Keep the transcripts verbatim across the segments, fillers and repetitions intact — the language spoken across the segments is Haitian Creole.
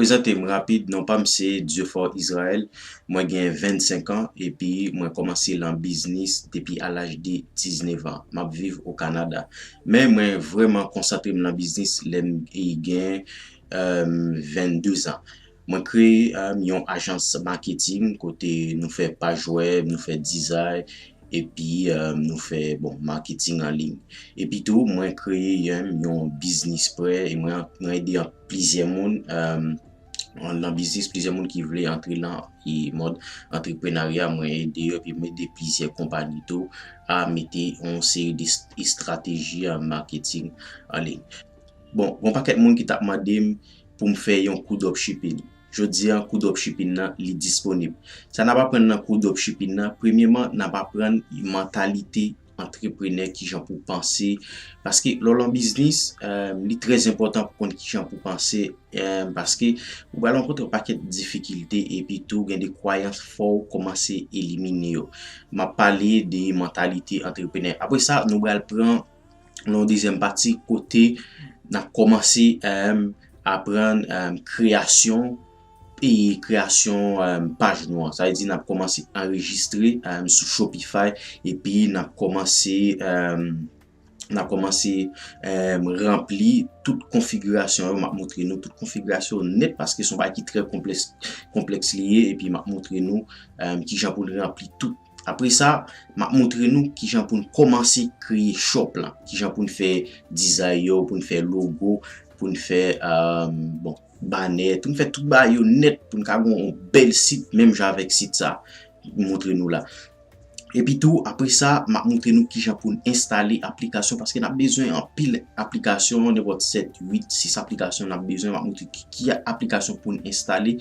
Prezante m rapid, non pa m se Dieufort Israël, mwen gen vennsenk an epi mwen kòmanse lan biznis depi a laj de diznèf an. M ap viv o Kanada. Men mwen vrèman konsantre m lan biznis lè m gen vennde zan. Mwen kreye yon ajans maketing kote nou fè paj wèb, nou fè dizay, epi nou fè bon maketing an liy. Epi tou mwen kreye yon biznis prè e mwen ede plizyè moun lan biznis, plizyè moun ki vle antre lan mòd antreprenarya, mwen ede yo epi mwen ede plizyè konpani tou a mete yon seri de estrateji maketing an liy. Bon, gon pakèt moun ki t ap mande m pou m fè yon kou dropshipping. Jodi a kou dropshipping nan li disponib. Sa n ap aprann nan kou dropshipping nan, premyeman n ap aprann mantalite antreprenè, kijan pou panse. Paske lè w lan biznis, li trè enpòtan pou konn kijan pou panse, paske ou pral rankontre yon pakèt difikilte epi tou gen de kwayans fò w kòmanse elimine yo. M ap pale de mantalite antreprenè. Apre sa nou pral pran yon dezyèm pati kote n ap kòmanse aprann kreyasyon e kreyasyon paj nou an. Sa vle di n ap kòmanse anrejistre sou Shopify epi n ap kòmanse n ap kòmanse ranpli tout konfigirasyon yo. M ap montre nou tout konfigirasyon yo nèt paske se yon bagay ki trè konplèks, konplèks li ye epi m ap montre nou kijan pou n ranpli tout. Apre sa m ap montre nou kijan pou n kòmanse kreye shop lan, kijan pou n fè dizay yo, pou n fè logo, pou n fè bon banè, pou n fè tout bagay yo nèt pou n ka gen yon bèl sit menm jan avèk sit sa m montre nou la. Epi tou apre sa m ap montre nou kijan pou n enstale aplikasyon paske n ap bezwen anpil aplikasyon, nenpòt sèt, uit, sis aplikasyon n ap bezwen. M ap montre ki, ki aplikasyon pou n enstale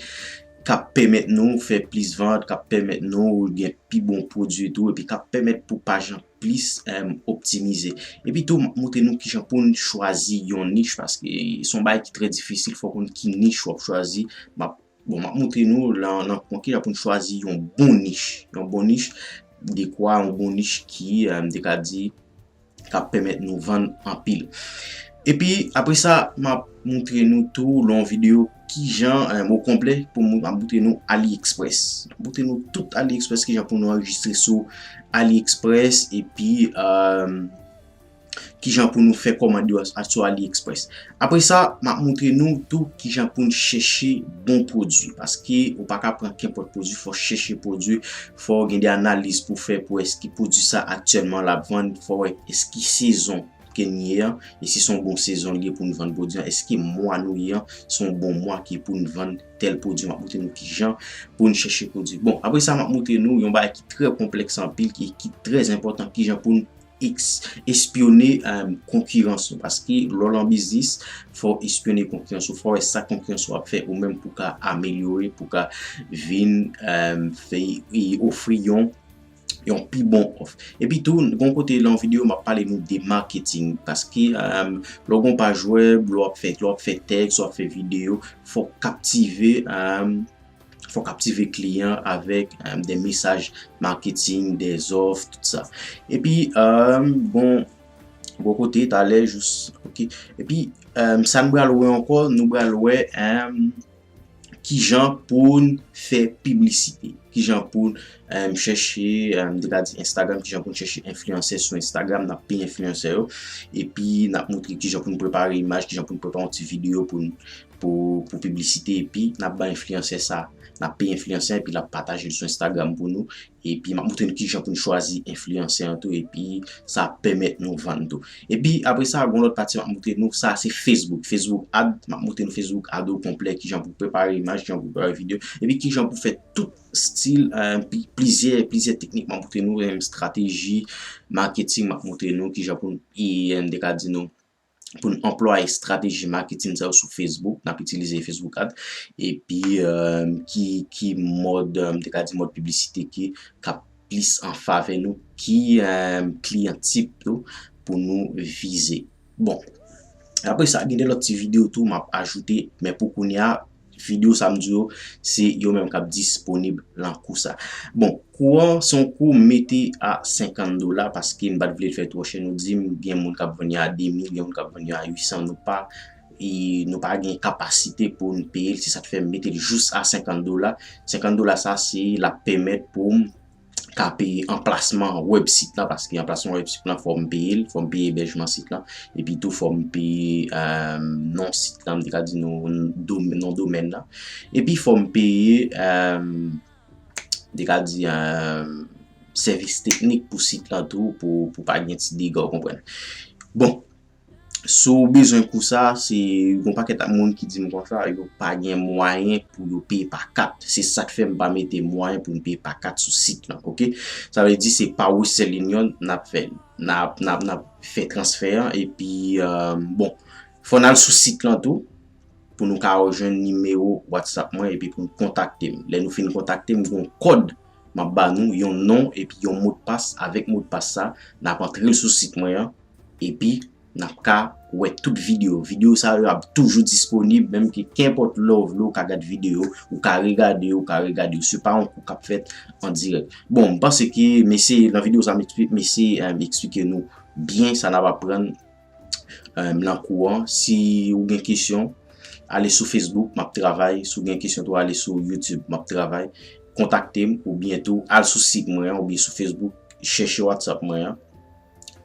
k ap pèmèt nou fè plis vant, k ap pèmèt nou gen pi bon pwodui tou epi k ap pèmèt pou paj lan plis optimize. Epi tou m ap montre nou kijan pou n chwazi yon nich paske se yon bagay ki trè difisil, fò w konn ki nich w ap chwazi. M ap Bon, m ap montre nou lan, nan kou an kijan pou n chwazi yon bon nich. Yon bon nich, dekwa yon bon nich ki, m te ka di, k ap pèmèt nou vann anpil. Epi apre sa m ap montre nou tou lan yon videyo kijan, o konplè, pou m ap montre nou AliExpress. M ap montre nou tout AliExpress, kijan pou nou anrejistre sou AliExpress epi kijan pou nou fè kòmand yo sou AliExpress. Apre sa m ap montre nou tou kijan pou n chèche bon pwodui paske ou pa ka pran kenpòt pwodui, fò w chèche pwodui, fò w gen de analiz pou w fè pou wè èske pwodui sa aktyèlman l ap vann, fò w wè èske sezon ke n ye an, e si se yon bon sezon li ye pou n vann pwodui an, èske mwa nou ye an se yon bon mwa ki pou n vann tèl pwodui. M ap montre nou kijan pou n chèche pwodui. Bon, apre sa m ap montre nou yon bagay ki trè konplèks anpil e ki trè enpòtan, kijan pou n espyone konkirans ou paske lè w lan biznis fò w espyone konkirans ou, fò w wè sa konkirans ou ap fè ou menm pou w ka amelyore, pou w ka vin fè ofri yon yon pi bon òf. Epi tou gon kote lan videyo m ap pale nou de maketing paske lè w gon paj wèb, lè w ap fè lè w ap fè tèks, lè w ap fè videyo, fò w kaptive fò w kaptive kliyan avèk de mesaj maketing, de zòf, tout sa. Epi bon bon kote talè jous ok. Epi sa n pral wè ankò, nou pral wè kijan pou n fè piblisite, kijan pou n chèche, m te ka di Instagram, kijan pou n chèche enfliyansè sou Instagram, n ap peye enfliyansè yo, epi n ap montre kijan pou n prepare imaj, kijan pou n prepare yon ti videyo pou n pou pou piblisite epi n ap bay enfliyansè sa, n ap peye enfliyansè epi l ap pataje l sou Instagram pou nou epi m ap montre nou kijan pou n chwazi enfliyansè an tou epi sa ap pèmèt nou vann tou. Epi apre sa gon lòt pati m ap montre nou sa se Facebook, Facebook ad, m ap montre nou Facebook ad o konplè, kijan pou prepare imaj, kijan pou prepare videyo epi kijan pou fè tout stil plizyè plizyè teknik m ap montre nou, estrateji maketing m ap montre nou kijan pou n te ka di nou pou n anplwaye estrateji maketing sa yo sou Facebook, n ap itilize Facebook ad, epi ki ki mòd m te ka di mòd piblisite ki k ap plis an favè nou, ki kliyan tip tou pou nou vize. Bon, apre sa gen de lòt ti videyo tou m ap ajoute, men pou kounye a videyo sa m di yo se yo menm k ap disponib lan kou sa. Bon, kou an se yon kou m mete a senkant dola paske m pa t vle l fè twò chè. Nou di m gen moun k ap vann yo a de mil, gen moun k ap vann yo a uit san, nou pa e nou pa gen kapasite pou n peye l, se sa k fè m mete l jous a senkant dola. Senkant dola sa, se l ap pèmèt pou m ka peye anplasman wèb sit lan, paske anplasman wèb sit lan, fò m peye l, fò m peye ebèjman sit lan, epi tou fò m peye, euh, non sit lan, m te ka di non, dom-, non domèn lan, epi fò m peye, euh, m te ka di, euh, sèvis teknik pou sit lan tou, pou, pou pa gen ti dega, w konprann. Bon, si w bezwen kou sa, se yon pakèt moun ki di m konsa, yo pa gen mwayen pou yo peye pa kat. Se sa k fè m pa mete mwayen pou m peye pa kat sou sit lan, oke? Sa vle di se pa Western Union n ap fè l. N ap, n ap, n ap fè transfè an, epi, euh, bon, fò n al sou sit lan tou, pou nou ka jwenn nimewo WhatsApp mwen, epi pou n kontakte m. Lè nou fin kontakte m, gen yon kòd m ap ba nou, yon non, epi yon modpas. Avèk modpas sa, n ap antre l sou sit mwen an, epi n ap ka wè tout videyo. Videyo sa yo ap toujou disponib, menm ke kenpòt lè w vle w ka gad videyo, ou ka regade yo, ou ka regade yo. Se pa yon kou k ap fèt an dirèk. Bon, m panse ke m eseye, nan videyo sa m esplike, m eseye, euh, eksplike nou byen sa n ap aprann, euh, nan kou an. Si ou gen kesyon, ale sou Facebook, m ap travay. Si w gen kesyon tou, ale sou YouTube, m ap travay. Kontakte m, oubyen tou, al sou sit mwen an, oubyen sou Facebook, chèche WhatsApp mwen an,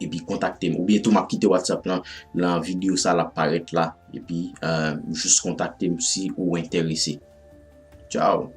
epi kontakte m. Oubyen tou, m ap kite WhatsApp lan, lan videyo sa l ap parèt la. Epi, euh, jis kontakte m si ou enterese. Tchao!